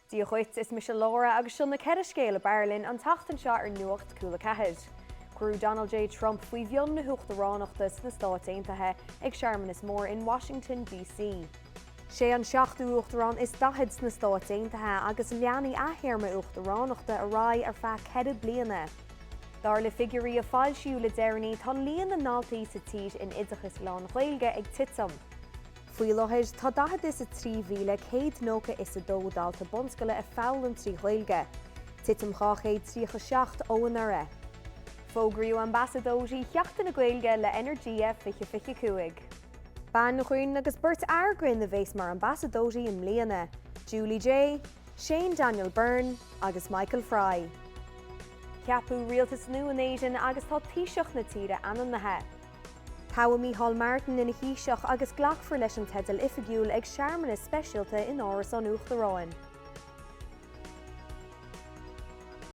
Dia dhuit, is mise Laura agus seo na 4 scéal ab fhearr linn an tseachtain seo ar Nuacht Cúla 4. Cuireadh Donald J Trump faoi mhionn na huachtaránachta sna Stáit Aontaithe ag searmanas mór in Washington DC. Sé an seachtú uachtarán is 40 sna Stáit Aontaithe agus leanfaidh a théarma uachtaránachta ar aghaidh ar feadh 4 bliana. Dar le figiúirí a foilsíodh le deireanaí tá líon na ndaltaí sa tír in oideachas lán-Ghaeilge ag titim. Faoi láthair tá 43,190 is 2 dalta bunscoile ag foghlaim trí Ghaeilge, titim 237 ó anuraidh. Fógraíodh Ambasadóirí Sheachtain na Gaeilge le Energia 2025. Bean ghrinn agus beirt fhear grinn a bheas mar ambasadóirí i mbliana, Julie Jay, Shane Daniel Byrne agus Michael Fry. Ceapadh rialtas nua in Éirinn agus tá Taoiseach na tíre ainmnithe. Toghadh Micheál Martin ina Thaoiseach agus glacfar leis an teideal oifigiúil ag searmanas speisialta in Áras an Uachtaráin.